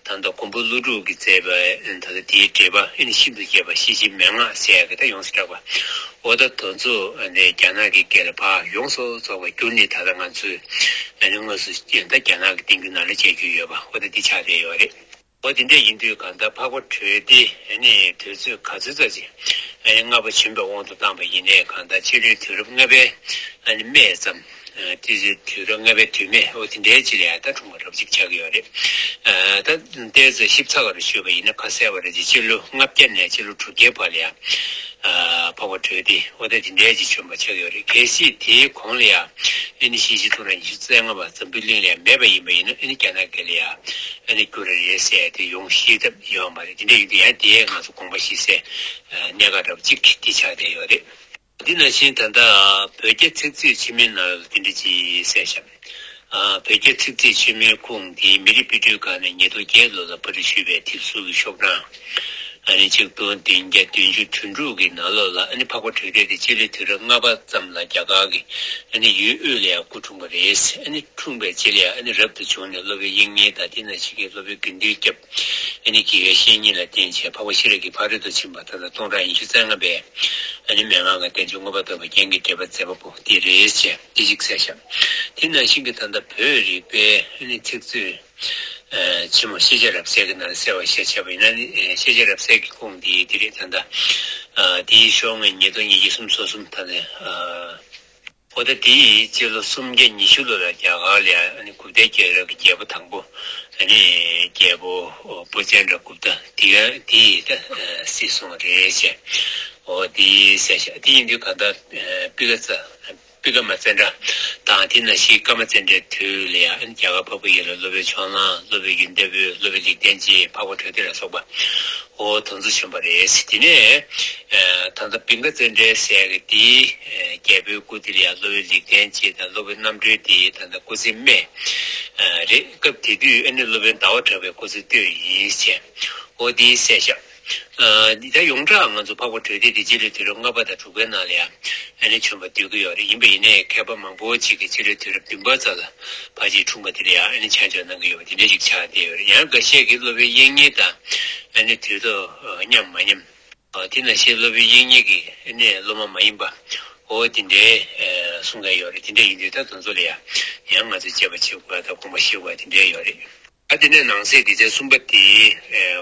ད་ལྟ་མགོན་པོ་ཀླུ་སྒྲུབ་ཀྱིས་མཛད་པའི་ད་ལྟ་དེའི་འགྲེལ་པ་ཨ་ནི་ཤིན་ཏུ་རྒྱས་པ་ཤེས་བྱའི་མན་ངག་ཟེར་ཡག་གི་ད་ཡོངས་སུ་གྲགས་པ། འོ་ད་དེ་ཚོ་ནས་རྒྱ་ནག་གི་སྐད་ལ་ཕར་ཡོངས་སུ་རྫོགས་པ་བསྒྱུར་ནས་ད་ལྟ་ང་ཚོས་ཨ་ནི་དངོས་སུ་ད་རྒྱ་ནག་གི་བསྟན་འགྱུར་ནང་ལ་མཇལ་རྒྱུ་ཡོད་པ་འོ་ད་འདི་ཆགས་བསྡད་ཡོད་རེད། འོ་དེ་འདྲ་ཡིན་དུས་གང་ལྟར་འཕགས་པ་གྲོལ་སྡེ་ཨ་ནི་དུས་ཚོད་ག་ཚོད་ཙམ་ཅིག་ཨ་ནི་ལྔ་པ་བྱོན་པའི་དབང་དུ་བཏང་བ་ཡིན་ནའི་གང་ལྟར་སྤྱི་ལོའི་དུས་རབས་ལྔ་པའི་ཨ་ནི་སྨད་ཙམ། དུས་ཚོད་དུས་རབས་ལྔ་པའི་དུས་སྨད་འོ་དེ་འདྲའི་ཅིག་ལ་ཡང་ད་འཁྲུངས་པ་རབ་ཅིག་ཆགས་ཀྱི་ཡོད་རེད། ད་ལྟའི་ཚེ་ཞིབ་ཚགས་པར་ཞུས་པ་ཡིན་ན་ཁ་གསལ་བ་རེད་ཅེ་སྤྱི་ལོ་ལྔ་བརྒྱ་ནས་སྤྱི་ལོ་དྲུག་བརྒྱའི་བར་ལ་ཡང་འཕགས་པ་གྲོལ་སྡེ་འོ་ད་དེ་འདྲའི་ཅིག་བྱོན་པ་ཆགས་ཀྱི་ཡོད་རེད། གལ་སྲིད་དེའི་གོང་ལ་ཡང་ཨ་ནི་ཤེས་བྱའི་སྟོང་ཕྲག་ཉི་ཤུ་རྩ་ལྔ་པ་འཛམ་བུའི་གླིང་ལ་ཡང་མེད་པ་ཡིན་པ་ཡིན་ན་ཨ་ནི་རྒྱ་ནག་སྐད་ལ་ཡང་ཨ་ནི་བསྒྱུར་ར་རེད་ཟེར་དེ་ཡོང་ཤེས་ཐབས་ཡོད་མ་རེད། དེ་འདྲ་ཡིན་དུས་ཡང་དེའི་ང་ཚོ་དགོངས་པ་བཞེས་སའི་གནད་འགག་འདྲ་པོ་གཅིག་དེ་ཆགས་བསྡད་ཡོད་རེད། འདི་ནང་བཞིན་ད་ལྟ་བོད་རྒྱ་ཚིག་མཛོད་ཆེན་མོའི་ནང་ལ་དེ་འདྲ་ཅིག་གསལ་བཤད། བོད་རྒྱ་ཚིག་མཛོད་ཆེན་མོའི་ཁུངས་འདི་མི་རིགས་དཔེ་སྐྲུན་ཁང་ནས་ཉིས་སྟོང་བརྒྱད་ལོ་ལ་པར་སྐྲུན་ཞུས་པའི་དེབ་གཟུགས་ཀྱི་ཤོག་གྲངས་ཨ་ནི་ཆིག་སྟོང་བདུན་བརྒྱ་བདུན་ཅུ་དོན་དྲུག་གི་ནང་ལོགས་ལ་ཨ་ནི་འཕགས་པ་གྲོལ་སྡེ་དེ་སྤྱི་ལོའི་དུས་རབས་ལྔ་པ་ཙམ་ལ་རྒྱ་གར་གྱི་ཨ་ནི་ཡུལ་དབུས་ལ་ཡང་སྐུ་འཁྲུངས་པ་རེད། ཨ་ནི་འཁྲུངས་པའི་རྗེས་ལ་ཡང་ཨ་ནི་རབ་ཏུ་བྱུང་ནས་སློབ་དཔོན་དབྱིག་གཉེན་དང་དེ་ནང་བཞིན་གྱི་སློབ་དཔོན་དགེ་འདུན་སྐྱབས། ཨ་ནི་དགེ་བའི་བཤེས་གཉེན་ལ་བརྟེན་བྱས་འཕགས་པ་ཤེས་རབ་ཀྱི་ཕ་རོལ་ཏུ་ཕྱིན་པ་ད་ལྟ་སྟོང་ཕྲག་ཉི་ཤུ་རྩ་ལྔ་པའི་ཨ་ནི་མན་ངག་གི་བསྟན་བཅོས་མངོན་པར་རྟོགས་པའི་རྒྱན་གྱི་འགྲེལ་པ་མཛད་པ་པོ་འདི་རེད་ཅེས་འདི་ཞིག་གསལ་བཤད། དེ་ནང་བཞིན་གྱི་ད་ལྟ་བོད་རིག་པའི་ཨ་ནི་ཚིག་མཛོད་ཆེན་མོ་ཤེས་བྱ་རབ་གསལ་གྱི་ནང་གསལ་བ་ཞེས་བྱ་བ་ཡིན་ན་ནི་ཤེས་བྱ་རབ་གསལ་གྱི་ཁུངས་འདི་འདི་རེད། ད་ལྟ་འདིའི་ཤོག་ངོས་ཉིས་སྟོང་ཉི་ཤུ་སོ་གསུམ་ད་ནི། འོ་ད་དེའི་སྤྱི་ལོ་སུམ་བརྒྱ་ཉི་ཤུ་ལོ་ལ་རྒྱ་གར་ལ་ཨ་ནི་གུཔྟའི་རྒྱལ་རབས་ཀྱི་རྒྱལ་པོ་དང་པོ་ཨ་ནི་རྒྱལ་པོ་བུ་ཙནྡྲ་གུཔྟ་དེ་ག་དེ་ཡིས་ད་སྲིད་བཟུང་རེད་ཅེས། འོ་དེ་གསལ་བཤད་དེ་ཡིན་དུས་ག་ད་པི་ཀ་ཙ་པི་ཀ་མ་ཙནྡྲ་དང་དེ་ནང་བཞིན་ཀ་མ་ཙནྡྲའི་དུས་ལ་ཡང་ཨ་ནི་རྒྱ་གར་འཕགས་པའི་ཡུལ་ལ་སློབ་དཔོན་ཕྱོགས་གླང་སློབ་དཔོན་ཡོན་ཏན་ཕུན་སློབ་དཔོན་ལེགས་ལྡན་འབྱེད་འཕགས་པ་གྲོལ་སྡེ་ལ་སོགས་པ། འོ་དེ་ཚོ་བྱོན་པ་རེད། དེ་ནས་ད་ལྟ་པི་ཀ་ཙནྡྲའི་ཟེར་གི་དེའི་རྒྱལ་པོའི་སྐུ་དེ་ལ་ཡང་སློབ་དཔོན་ལེགས་ལྡན་འབྱེད་དང་སློབ་དཔོན་རྣམ་གྲོལ་དེ་ད་ལྟ་སྐུ་ཚེ་སྨད་རེད། སྐབས་དེ་དུས་ཨ་ནི་སློབ་དཔོན་ཟླ་བ་གྲགས་པའི་སྐུ་ཚེ་སྟོད་ཡིན་ཟེར། འོ་དེའི་གསལ་བཤད། ད་ཡོངས་གྲགས་ང་ཚོ་འཕགས་པ་གྲོལ་སྡེ་དེ་སྤྱི་ལོའི་དུས་རབས་ལྔ་པ་དང་དྲུག་པའི་ནང་ལ་ཡང་ཨ་ནི་བྱོན་པ་འདོད་ཀྱི་ཡོད་རེད། ཡིན་པ་ཡིན་ནའི་མཁས་པ་མང་པོ་ཅིག་གིས་སྤྱི་ལོའི་དུས་རབས་བདུན་པ་ཙམ་ལ་ཕལ་ཆེར་འཁྲུངས་པ་དེ་ལ་ཡང་ཨ་ནི་ཆ་འཇོག་གནང་གི་ཡོད་པ་དེ་འདྲ་ཞིག་ཆགས་བསྡད་ཡོད་རེད། ཡང་འགའ་ཤས་ཀྱིས་སློབ་དཔོན་དབྱིག་གཉེན་དང་ཨ་ནི་དུས་ཚོད་མཉམ་མ་མཉམ། དེ་ནང་བཞིན་སློབ་དཔོན་དབྱིག་གཉེན་གྱི་ཨ་ནི་སློབ་མ་མ་ཡིན་པ། འོ་དེ་འདྲའི་གསུང་མཁན་ཡོད་རེད། དེ་འདྲ་ཡིན་དུས་ད་དེ་ཚོ་ལ་ཡང་ཡང་ང་ཚོས་དཔྱད་པ་བྱེད་དགོས་དང་དགོངས་པ་བཞེས་དགོས་དེ་འདྲ་ཡོད་རེད། ཨ་དེ་ནས་ནང་གསེས་སྡེ་ཚན་གསུམ་པ་དེ་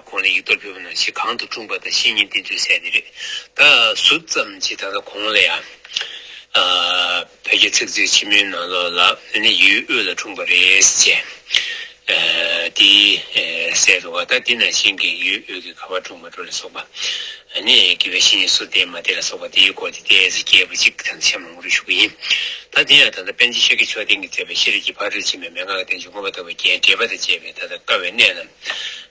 གོང་ལ་ཡིག་ཐོག་ཕུལ་བ་ནང་བཞིན་གང་དུ་འཁྲུངས་པ་དང་བཤེས་གཉེན་བསྟེན་ཚུལ་ཟེར་དེ་རེད། ད་ཟུར་ཙམ་ཅིག་ད་ལྟ་གོང་ལ་ཡང་བོད་རྒྱ་ཚིག་མཛོད་ཆེན་མོའི་ནང་ལོགས་ལ་ཨ་ནི་ཡུལ་དབུས་ལ་འཁྲུངས་པ་རེད་ཅེས་དེ་གསལ་འདུག་བ། ད་དེ་ནང་བཞིན་གྱི་ཡུལ་དབུས་ཀྱི་ག་པར་འཁྲུངས་པ་འགྲོ་ལ་སོགས་པ་ཨ་ནི་དགེ་བའི་བཤེས་གཉེན་སུ་བསྟེན་མ་བསྟེན་ལ་སོགས་པ་དེའི་སྐོར་དེ་ཏོག་ཙམ་རྒྱས་པོ་ཅིག་ད་ལྟ་གཤམ་ལ་ངོ་སྤྲོད་ཞུ་གི་ཡིན། ད་དེ་ཡང་ད་ལྟ་པཎ་ཆེན་ཤཱཀྱ་མཆོག་ལྡན་གྱིས་མཛད་པའི་ཤེས་རབ་ཀྱི་ཕ་རོལ་ཏུ་ཕྱིན་པའི་མན་ངག་གི་བསྟན་བཅོས་མངོན་པར་རྟོགས་པའི་རྒྱན་འགྲེལ་པ་དང་བཅས་པའི་ད་ལྟ་དཀའ་བའི་གནད་རྣམས་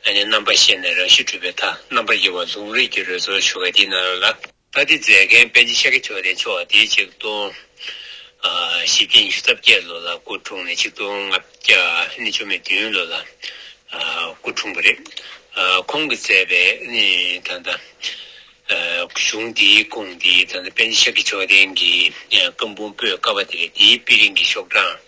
ཨ་ནི་རྣམ་པར་ཤེས་ནས་རང་བཞིན་གྲུབ་པའི་མཐའ། རྣམ་པར་དབྱེ་བ་ལུང་རིགས་ཀྱི་རོལ་མཚོར་ཞུགས་པ་འདི་ནང་ལ། ད་དེ་མཛད་མཁན་པཎ་ཆེན་ཤཱཀྱ་མཆོག་ལྡན་མཆོག་དེ་ཆིག་སྟོང་བཞི་བརྒྱ་ཉི་ཤུ་རྩ་བརྒྱད་ལོ་ལ་སྐུ་འཁྲུངས་ནས་ཆིག་སྟོང་ལྔ་བརྒྱ་ཨ་ནི་བཅུ་མེད་བདུན་ལོ་ལ་སྐུ་འཁྲུངས་པ་རེད། ཁོང་གིས་མཛད་པའི་ཨ་ནི་ད་ལྟ། གཞུང་འདིའི་ཁུངས་འདི་ད་ལྟ་པཎ་ཆེན་ཤཱཀྱ་མཆོག་ལྡན་གྱི་བཀའ་འབུམ་པོད་ཀ་པ་དེ་རེད། དེའི་དཔེ་རིང་གི་ཤོག་གྲངས་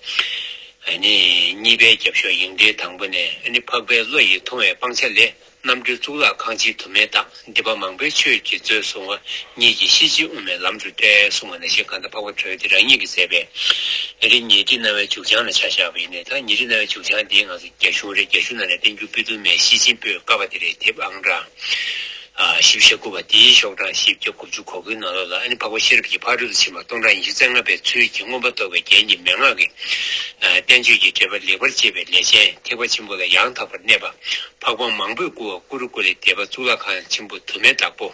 ཨ་ནི་གཉིས་པའི་རྒྱབ་ཤོག་ཡིག་འབྲེལ་དང་པོ་ནས་ཨ་ནི་འཕགས་པའི་བློ་ཡིས་མཐོང་བའི་སྤང་བྱ་ལས། རྣམ་གྲོལ་གཙུག་ལག་ཁང་ཆེན་དུ་མའི་བདག་འདུས་པ་མང་པོའི་ཆོས་ཀྱི་མཛོད་བཟུང་བ། ཉིད་ཀྱི་ཤེས་བྱའི་དབུ་མའི་ལམ་དུ་བསྟན་གསུངས་པ་ནང་བཞིན་གང་ལྟར་འཕགས་པ་གྲོལ་སྡེ་རང་ཉིད་ཀྱིས་མཛད་པའི་ཨ་ནི་ཉི་ཁྲི་རྣ་བའི་མཇུག་བྱང་ལ་ཆ་བཞག་པ་ཡིན་ནའི་ད་ཉི་ཁྲི་རྣ་བའི་མཇུག་བྱང་འདི་ང་ཚོ་རྒྱ་གཞུང་རེད། རྒྱ་གཞུང་ནང་ནས་བསྟན་འགྱུར་དཔེ་བསྡུར་མའི་ཤེར་ཕྱིན་པོད་ཀ་པ་དེ་རེད། དེབ་ཨང་གྲངས། ཨ་བཞི་བཅུ་ཞེ་དགུ་པ་དེའི་ཤོག་གྲངས་བཞི་བརྒྱ་དགུ་བཅུ་གོ་དགུའི་ནང་ལོགས་ལ་ཨ་ནི་འཕགས་པ་ཤེས་རབ་ཀྱི་ཕ་རོལ་ཏུ་ཕྱིན་པ་སྟོང་ཕྲག་ཉི་ཤུ་རྩ་ལྔ་པའི་ཚུལ་གྱིས་མངོན་པར་རྟོགས་པའི་རྒྱན་གྱི་མན་ངག་གི་ཨ་བསྟན་བཅོས་ཀྱི་འགྲེལ་པ་ལེགས་པར་དཔྱད་པའི་ལས་ཅན་ཐེག་པ་ཆེན་པོ་ལ་ཡང་དག་པར་གནས་པ། འཕགས་པ་མང་པོས་བསྐུལ་བ་ཀུ་རུ་ཀུ་ལེ་སྡེ་པ་གཙུག་ལག་ཁང་ཆེན་པོ་དུ་མའི་བདག་པོ།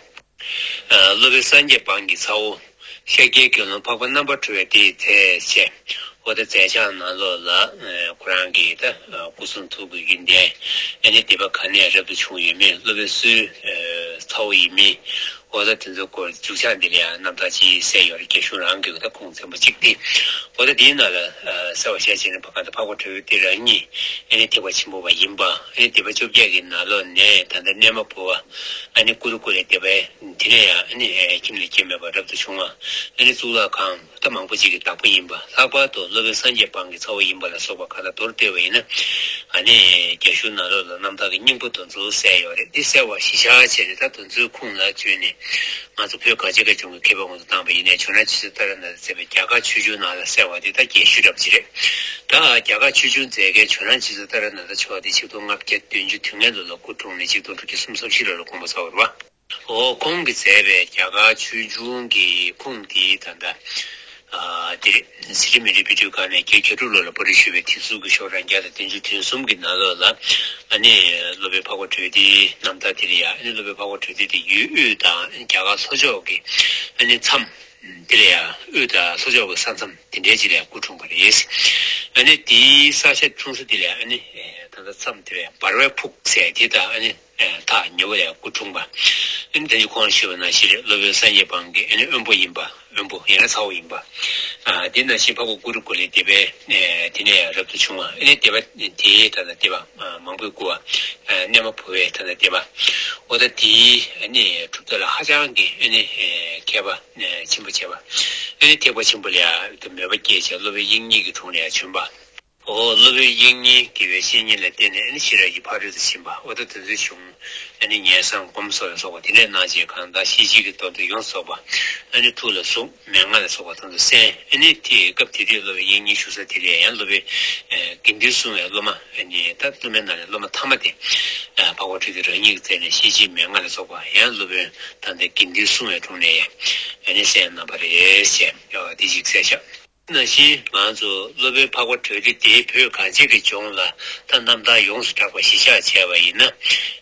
ཨ་སློབ་དཔོན་སངས་རྒྱས་འབངས་ཀྱི་ཚ་བོ། ཤཱཀྱའི་དགེ་སློང་འཕགས་པ་རྣམ་པར་གྲོལ་བའི་སྡེ་ཡི་མཛད་ཅེས། འོ་ད་མཛད་བྱང་ནང་ལོགས་ལ་ཨ་ཁོ་རང་གི་ད་ཨ་སྐུ་གསུང་ཐུགས་ཀྱི་ཡོན་ཏན་ཨ་ནི་སྡེ་པ་ག་ནས་རབ་ཏུ་བྱུང་ཡོད་མེད། སློབ་དཔོན་སུའི་ཨ་ཚ་བོ་ཡིན་མིན། འོ་ད་དེ་ཚོའི་སྐོར་མཇུག་ཆག་འདི་ལ་ཡང་རྣམ་ཐར་ཅིག་གསལ་ཡོད་རེད། རྒྱ་གཞུང་རང་གི་ད་ཁུངས་བཙན་པོ་གཅིག་སྟེ། འོ་ད་དེའི་ནང་ལ་གསལ་བ་ཞལ་ཕྱེ་ནས་ཕ་ག་ད་འཕགས་པ་གྲོལ་དེ་རང་ཉིད་ཨ་ནི་ཐེག་པ་ཆེན་པོ་པ་ཡིན་པ། ཨ་ནི་སྡེ་པ་བཅོ་བརྒྱད་ཀྱི་ནང་ལོགས་ནས་ད་ལྟ་གནས་མ་བུ་བ་ཨ་ནི་ཀུ་རུ་ཀུ་ལའི་སྡེ་པའི་དེ་ནས་ཡང་ཨ་ནི་ཁྱིམ་ལས་སྐྱེས་མེད་པ་རབ་ཏུ་བྱུང་བ། ཨ་ནི་གཙུག་ལག་ཁང་ད་མང་པོ་ཅིག་གི་བདག་པོ་ཡིན་པ། ལྷག་པར་དུ་སློབ་དཔོན་སངས་རྒྱས་པང་གི་ཚ་བོ་ཡིན་པ་ལ་སོགས་པ་གང་ལ་མདོར་བསྡུས་པ་ཡིན་ན། ཨ་ནི་རྒྱ་གཞུང་ནང་ལོགས་ལ་རྣམ་ཐར་གྱི་སྙིང་པོ་དེ་ཚོ་གསལ་ཡོད་རེད། འདི་གསལ་བ་གཞི་བཞག་བྱས་ནས་ད་དེ་ཚོའི་ཁུངས་ལ་བརྒྱུད་ནས་ང་ཚོ་བོད་གངས་ཅན་གྱི་ལྗོངས་ཀྱི་མཁས་པའི་ངོས་སུ་བཏང་བ་ཡིན་ནའི་ཇོ་ནང་རྗེ་བཙུན་ཏཱ་ར་ནཱ་ཐ་མཛད་པའི་རྒྱ་གར་ཆོས་འབྱུང་ནང་ལ་གསལ་བ་འདི་ད་རྒྱས་ཤོས་འདྲ་པོ་ཅིག་རེད། ད་རྒྱ་གར་ཆོས་འབྱུང་མཛད་མཁན་ཇོ་ནང་རྗེ་བཙུན་ཏཱ་ར་ནཱ་ཐ་མཆོག་འདི་ཆིག་སྟོང་ལྔ་བརྒྱ་བདུན་ཅུ་དོན་ལྔའི་ལོ་ལ་སྐུ་འཁྲུངས་ནས་ཆིག་སྟོང་དྲུག་བརྒྱ་སུམ་ཅུ་སོ་བཞི་ལོ་ལ་དགོངས་པ་རྫོགས་པ་རེད་པ། འོ་ཁོང་གིས་མཛད་པའི་རྒྱ་གར་ཆོས་འབྱུང་གི་ཁུངས་དེ་ད་ལྟ་ཨ་དེ་རེད། གཟི་བརྗིད་མུན་དུ་པཎ་གྲུས་བཀང་ནས་བརྒྱད་ཅུ་གྱ་དྲུག་ལོ་ལ་པར་སྐྲུན་ཞུས་པའི་དེབ་གཟུགས་ཀྱི་ཤོག་གྲངས་བརྒྱ་དང་བདུན་ཅུ་དོན་གསུམ་གྱི་ནང་ལོགས་ལ་ཨ་ནི་སློབ་དཔོན་འཕགས་པ་གྲོལ་སྡེའི་རྣམ་ཐར་དེ་རེད་ཡ། ཨ་ནི་སློབ་དཔོན་འཕགས་པ་གྲོལ་སྡེ་དེ་ཡུལ་དབུས་དང་རྒྱ་གར་ལྷོ་ཕྱོགས་ཀྱི་ཨ་ནི་མཚམས་དེ་ལ་ཡ། དབུས་དང་ལྷོ་ཕྱོགས་ཀྱི་ས་མཚམས་དེ་འདྲའི་ཅིག་ལ་ཡ་སྐུ་འཁྲུངས་པ་རེད། ཨ་ནི་དེའི་ས་ཆ་འཁྲུངས་ས་དེ་ལ་ཡ་ཨ་ནི་ད་ལྟ་མཚམས་དེ་ལ་ཡ་འབར་བའི་ཕུག་ཟེར་དེ་དང་ཨ་ནི། ཐག་ཉེ་བོ་ལ་སྐུ་འཁྲུངས་པ། ཨ་ནི་ད་ཅི་གོང་ཞུས་པ་ནང་བཞིན་རེད། སློབ་དཔོན་སངས་རྒྱས་པང་གི་ཨ་ནི་དབོན་པོ་ཡིན་པ། དབོན་པོ་ཡང་ན་ཚ་བོ་ཡིན་པ། ཨ་དེ་ནང་བཞིན་འཕགས་པ་ཀུ་རུ་ཀུ་ལའི་སྡེ་པའི་ཨ་དེ་ནས་རབ་ཏུ་བྱུང་བ། ཨ་ནི་སྡེ་པ་དེའི་ད་ལྟ་སྡེ་པ་ཨ་མང་པོས་བསྐོར་བ། ཨ་གནས་མ་བུ་བའི་ད་ལྟ་སྡེ་པ། འོ་ད་དེའི་ཨ་ནི་གྲུབ་མཐའ་ལ་ཧ་ཅང་གི་ཨ་ནི་ཨ་མཁས་པ་ཨ་ཆེན་པོ་བྱས་པ། ཨ་ནི་ཐེག་པ་ཆེན་པོ་ལ་ཡང་མོས་པ་སྐྱེས་བྱས་སློབ་དཔོན་དབྱིག་གཉེན་གྱི་དྲུང་ལ་ཡང་བྱོན་པ། འོ་སློབ་དཔོན་དབྱིག་གཉེན་དགེ་བའི་བཤེས་གཉེན་ལ་བརྟེན་ནས་ཨ་ནི་ཤེས་རབ་ཀྱི་ཕ་རོལ་ཏུ་ཕྱིན་པ། འོ་ད་དེ་ཚོའི་གཞུང་ཨ་ནི་ངེས་གསང་སྒོམ་སོགས་ལ་སོགས་པ་དེ་འདྲས་གནང་རྗེས་གང་ལྟར་ཤེས་བྱའི་གི་དོན་དུ་ཡོངས་རྫོགས་པ་ཨ་ནི་ཐུགས་ལ་ཟུག་མན་ངག་ལ་སོགས་པ་དེ་ཚོ་གསན། ཨ་ནི་དེའི་སྐབས་དེ་དུས་སློབ་དཔོན་དབྱིག་གཉེན་བཞུགས་ས་དེ་ལ་ཡང་སློབ་དཔོན་དགེ་འདུན་སྲུང་བའི་སློབ་མ་ཨ་ནི་ད་སློབ་མའི་ནང་ནས་སློབ་མ་ཐ་མ་དེ་འཕགས་པ་གྲོལ་སྡེ་རང་ཉིད་ཀྱིས་བཙལ་ནས་ཤེས་བྱའི་མན་ངག་ལ་སོགས་པ་ཡང་སློབ་དཔོན་ད་ལྟ་དགེ་འདུན་སྲུང་བའི་དྲུང་ནས་ཨ་ནི་གསན་གནང་བ་རེད་ཅེས་དེ་ཞིག་གསལ་བཞག་ནང་བཞིན་ང་ཚོ་སློབ་དཔོན་འཕགས་པ་གྲོལ་སྡེ་དེའི་བོད་གངས་ཅན་གྱི་ལྗོངས་ལ་ད་རྣམ་ཐར་ཡོངས་སུ་གྲགས་པ་གཞི་བཞག་བྱས་པ་ཡིན་ན།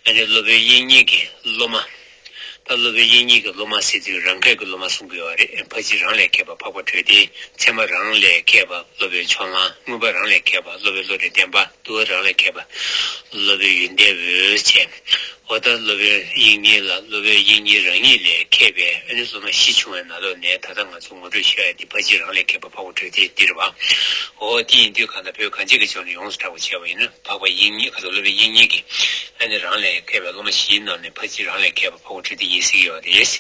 ཨ་ནི་སློབ་དཔོན་དབྱིག་གཉེན་གྱི་སློབ་མ། ད་སློབ་དཔོན་དབྱིག་གཉེན་གྱི་སློབ་མ་ཟེར་དུས་རང་སྐད་ཀྱི་སློབ་མ་གསུང་གི་ཡོད་རེད། ཕར་ཕྱིན་རང་ལས་མཁས་པ་འཕགས་པ་གྲོལ་སྡེ། ཚད་མ་རང་ལས་མཁས་པ་སློབ་དཔོན་ཕྱོགས་གླང་། མངོན་པ་རང་ལས་མཁས་པ་སློབ་དཔོན་བློ་གྲོས་ལྡན་པ། འདུལ་བ་རང་ལས་མཁས་པ་སློབ་དཔོན་ཡོན་ཏན་འོད་ཅན། འོ་ད་སློབ་དཔོན་དབྱིག་གཉེན་ལ་སློབ་དཔོན་དབྱིག་གཉེན་རང་ཉིད་ལས་མཁས་པའི་ཨ་ནི་སློབ་མ་བཞི་བྱུང་བའི་ནང་ལོགས་ནས་ད་ལྟ་ང་ཚོ་ངོ་སྤྲོད་ཞུ་ཡ་འདི་ཕར་ཕྱིན་རང་ལས་མཁས་པ་འཕགས་པ་གྲོལ་སྡེ་འདི་རེད་པ། འོ་དེ་ཡིན་དུས་གང་ལྟར་བོད་གངས་ཅན་གྱི་ལྗོངས་ལ་ཡོངས་སུ་གྲགས་པ་བྱས་པ་ཡིན་ན་འཕགས་པ་དབྱིག་གཉེན་ག་ཚོད་སློབ་དཔོན་དབྱིག་གཉེན་གྱི་ཨ་ནི་རང་ལས་མཁས་པའི་སློབ་མ་བཞིའི་ནང་ནས་ཕར་ཕྱིན་རང་ལས་མཁས་པ་འཕགས་པ་གྲོལ་སྡེ་ཡིན་ཟེར་གྱི་ཡོད་རེད།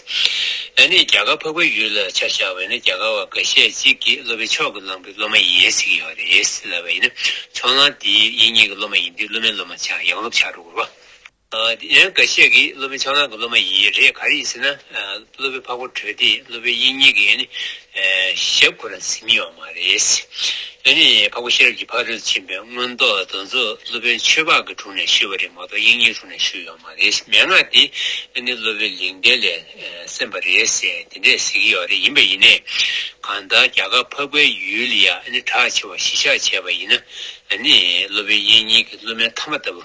ཨ་ནི་རྒྱ་གར་འཕགས་པའི་ཡུལ་ལ་ཆ་བཞག་པ་ཡིན་ན་རྒྱ་གར་བ་འགའ་ཤས་ཅིག་གིས་སློབ་དཔོན་མཆོག་གི་གླང་པོའི་སློབ་མ་ཡིན་ཟེར་གྱི་ཡོད་རེད་ལབ་པ་ཡིན་ན་ཕྱོགས་གླང་དེ་དབྱིག་གཉེན་གྱི་སློབ་མ་ཡིན་དུས་སློབ་མའི་སློབ་མ་ཆགས་ཡང་སློབ་ཆགས་འགྲོ་དགོས་པ། ཨ་ཡང་འགའ་ཤས་ཀྱིས་སློབ་དཔོན་ཕྱོགས་གླང་གི་སློབ་མ་ཡིན་རེད། ག་རེ་ཡིན་ཟེར་ན། ཨ་སློབ་དཔོན་འཕགས་པ་གྲོལ་སྡེ་སློབ་དཔོན་དབྱིག་གཉེན་གྱི་ཨ་ནི་ཨ་ཞབས་ཁོ་རང་ཟིན་ཡོད་མ་རེད། ཨ་ནི་འཕགས་པ་ཤེས་རབ་ཀྱི་ཕ་རོལ་ཏུ་ཕྱིན་པའི་མངོན་རྟོགས་དེ་ཚོ་སློབ་དཔོན་ཆོས་འཕགས་ཀྱི་དྲུང་ནས་ཞུས་པ་རེད་མ་གཏོགས་དབྱིག་གཉེན་དྲུང་ནས་ཞུས་ཡོད་མ་རེད། མན་ངག་དེ་ཨ་ནི་སློབ་དཔོན་ལེགས་ལྡན་ལས་ཨ་གསན་པ་རེད་ཟེར་དེ་འདྲས་ཟེར་གྱི་ཡོད་རེད། ཡིན་པ་ཡིན་ནའི་གང་ལྟར་རྒྱ་གར་འཕགས་པའི་ཡུལ་ལ་ཡང་ཨ་ནི་གྲགས་ཆེ་བ་གཞི་བཞག་བྱས་པ་ཡིན་ན། ཨ་ནི་སློབ་དཔོན་དབྱིག་གཉེན་གྱི་སློབ་མའི་ཐ་མ་ལྟ་བུ་